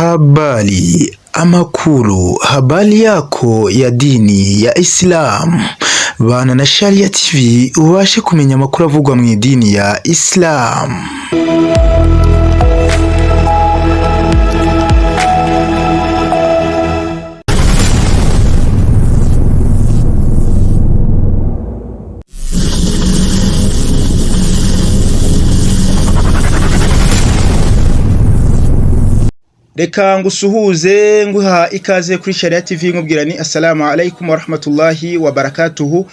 Habari, amakuru, habari yako ya dini ya Islam. Bana na Sharia TV ubashe kumenya amakuru avugwa mu idini ya Islam. Reka ngusuhuze nguha ikaze kuri Sharia TV, nkubwira ni assalamu alaikum warahmatullahi wabarakatuhu.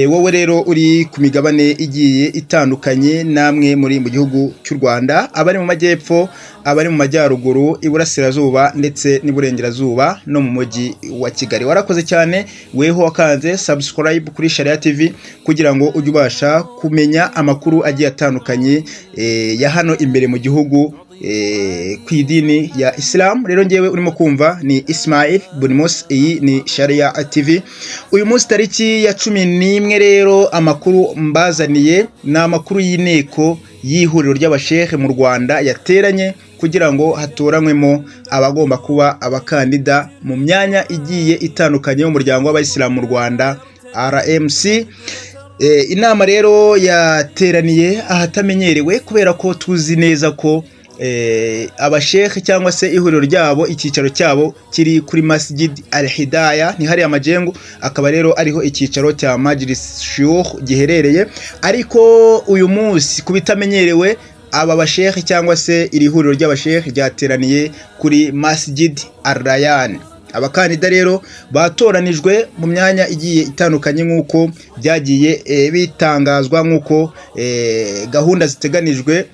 Wowe rero uri ku migabane igiye itandukanye, namwe muri mu gihugu cy'u Rwanda, abari mu majyepfo, abari mu majyaruguru, iburasirazuba ndetse n'iburengerazuba no mu mujyi wa Kigali, warakoze cyane weho wakanze subscribe kuri Sharia TV kugira ngo ujye ubasha kumenya amakuru agiye atandukanye ya hano imbere mu gihugu ku idini ya Islam. Rero ngewe urimo kumva ni Ismail Bunimus, iyi ni Sharia TV. Uyu munsi tariki ya 11 rero, amakuru mbazaniye ni amakuru y'inteko y'ihuriro ry'abashehe mu Rwanda yateranye kugira ngo hatoranywemo abagomba kuba abakandida mu myanya igiye itandukanye y'umuryango w'abayisilamu mu Rwanda, RMC. Inama rero yateraniye ahatamenyerewe kubera ko tuzi neza ko abashehe cyangwa se ihuriro ryabo, icyicaro cyabo kiri kuri Masjid Al Hidaya, ni hariya Majengo, akaba rero ariho icyicaro cya Majlis Shuyukh giherereye. Ariko uyu munsi, ku bitamenyerewe, aba bashehe cyangwa se iri huriro ry'abashehe ryateraniye kuri Masjid Al Rayan. Abakandida rero batoranijwe mu myanya igiye itandukanye nk'uko byagiye bitangazwa, nk'uko gahunda ziteganijwe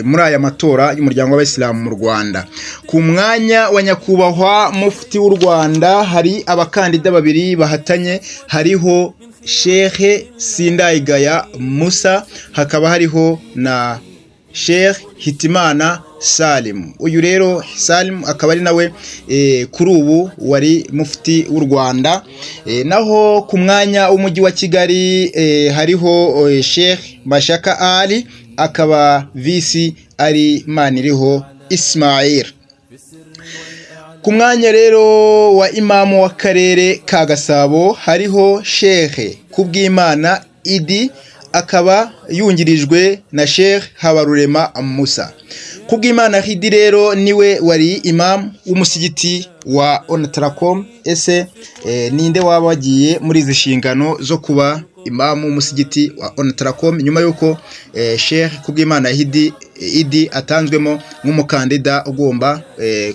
muri aya matora y'umuryango w'abayisilamu mu Rwanda. Ku mwanya wa nyakubahwa mufti w'u Rwanda hari abakandida babiri bahatanye, hariho Sheikh Sindayigaya Musa, hakaba hariho na Sheikh Hitimana Salim. Uyu rero Salim akaba ari nawe kuri ubu wari mufti w'u Rwanda. Naho ku mwanya w'umujyi wa Kigali hariho Sheikh Mashaka Ali, akaba visi ari Maniriho Ismail. Ku mwanya rero wa imamu w'akarere ka Gasabo hariho Sheikh Kubwimana Idi, akaba yungirijwe na Sheikh Habarurema Musa. Kubwimana Idi rero niwe wari imamu w'umusigiti wa Onatracom. Ese ninde waba wagiye muri izi nshingano zo kuba imamu w'umusigiti wa Onatracom nyuma y'uko Sheikh Kubwimana Idi atanzwemo nk'umukandida ugomba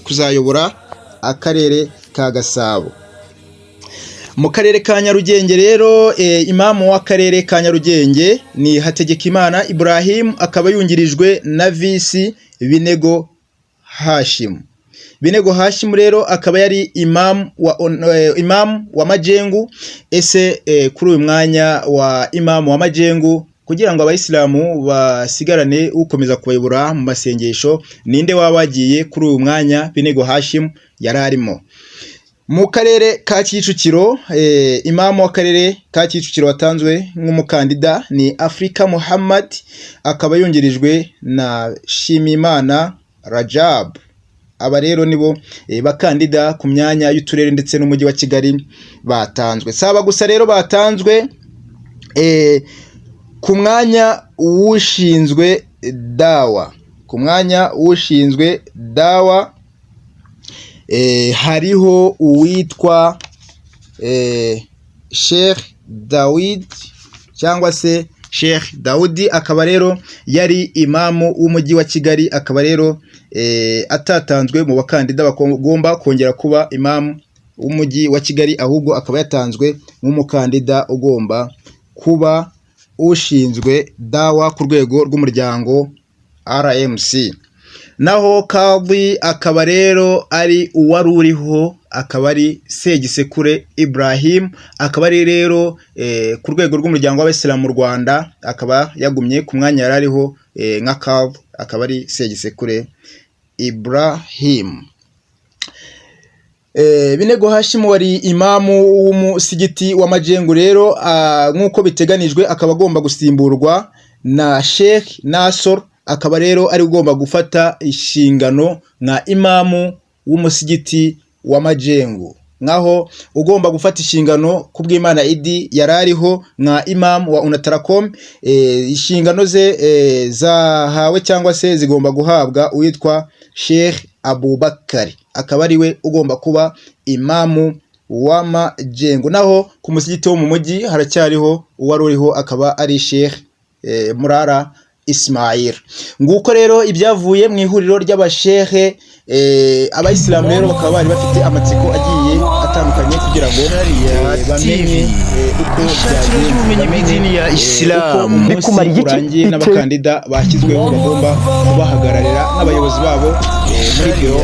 kuzayobora akarere ka Gasabo? Mu karere ka Nyarugenge rero, imamu w'akarere ka Nyarugenge ni Hategekimana Ibrahim, akaba yungirijwe na visi Binego Hashim. Binego Hashim rero akaba yari imamu wa Majengu. Ese kuri uyu mwanya wa imamu wa Majengu, kugira ngo abayisilamu basigarane ukomeza kubayobora mu masengesho, ninde waba wagiye kuri uyu mwanya Binego Hashim yari arimo? Mu karere ka Kicukiro, imamu w'akarere ka Kicukiro watanzwe nk'umukandida ni Afrika Muhammad, akaba yungirijwe na Shimimana Rajab. Aba rero nibo bakandida ku myanya y'uturere ndetse n'umujyi wa Kigali batanzwe. Saba gusa rero batanzwe ku mwanya w'ushinzwe dawa. Ku mwanya w'ushinzwe dawa hariho uwitwa Sheikh Dawid cyangwa se Sheikh Daudi, akaba rero yari imamu w'umujyi wa Kigali, akaba rero atatanzwe mu bakandida bagomba kongera kuba imamu w'umujyi wa Kigali, ahubwo akaba yatanzwe nk'umukandida ugomba kuba ushinzwe dawa ku rwego rw'umuryango RMC. Naho Kadhi akaba rero ari uwari uriho, akaba ari Segisekure Ibrahim, akaba ari rero ku rwego rw'umuryango w'abayisilamu mu Rwanda, akaba yagumye ku mwanya yari ariho nka Kadhi, akaba ari Segisekure Ibrahim. Binego Hashim wari imamu w'umusigiti wa Majengo rero, nk'uko biteganijwe akaba agomba gusimburwa na Sheikh Nasor. akaba rero ari ugomba gufata inshingano nka imamu w'umusigiti wa Majengo. Nkaho ugomba gufata inshingano Kubwimana Idi yari ariho nka imamu wa Onatracom, inshingano ze zahawe cyangwa se zigomba guhabwa uwitwa Sheikh Abubakari, akaba ariwe ugomba kuba imamu w'Amajengo. Naho ku musigiti wo mu mujyi haracyariho uwari uriho, akaba ari Sheikh Murara Ismail. Nguko rero ibyavuye mu ihuriro ry'abashehe. Abayisilamu rero bakaba bari bafite amatsiko agiye atandukanye kugira ngo bamenye uko Ishakiro byagenze, ry'ubumenyi bamenye bw'idini ya uko Isilamu. umunsi Bikumara igiki? urangiye n'abakandida bashyizweho bagomba kubahagararira n'abayobozi babo muri biro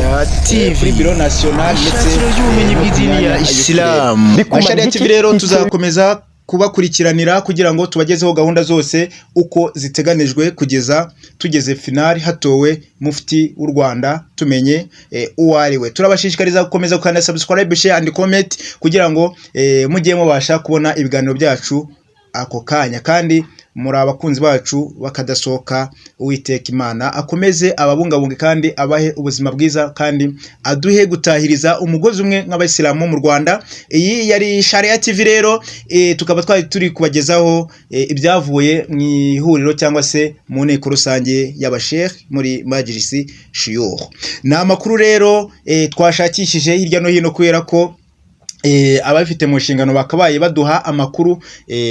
TV. kuri biro national ndetse Ishakiro ry'ubumenyi no ku bw'idini myanya ya y'uturere. Isilamu. Bikumara Masharia igiki? TV rero tuzakomeza kubakurikiranira kugira ngo tubagezeho gahunda zose uko ziteganijwe kugeza tugeze finali hatowe mufti w'u Rwanda, tumenye uwo ari we. Turabashishikariza gukomeza gukanda subscribe, share and comment kugira ngo mujye mubasha kubona ibiganiro byacu ako kanya, kandi muri abakunzi bacu bakadasohoka. Uwiteka Imana akomeze ababungabunge kandi abahe ubuzima bwiza, kandi aduhe gutahiriza umugozi umwe nk'abayisilamu mu Rwanda. Iyi yari Sharia TV rero, tukaba twari turi kubagezaho ibyavuye mu ihuriro cyangwa se mu nteko rusange y'abashekh muri Majlisi Shuyukh. Ni amakuru rero twashakishije hirya no hino kubera ko ababifite mu nshingano bakabaye baduha amakuru,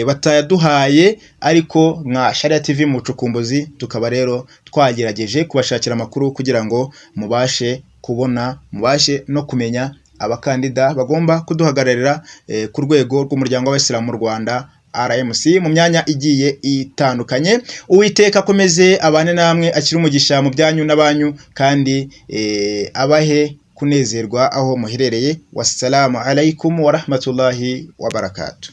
batayaduhaye, ariko nka Sharia TV mu bucukumbuzi tukaba rero twagerageje kubashakira amakuru kugira ngo mubashe kubona, mubashe no kumenya abakandida bagomba kuduhagararira ku rwego rw'umuryango w'abayisilamu mu Rwanda RMC mu myanya igiye itandukanye. Uwiteka akomeze abane namwe, akire umugisha mu byanyu n'abanyu, kandi abahe kunezerwa aho muherereye. Wassalamu alaikum warahmatullahi wabarakatuh.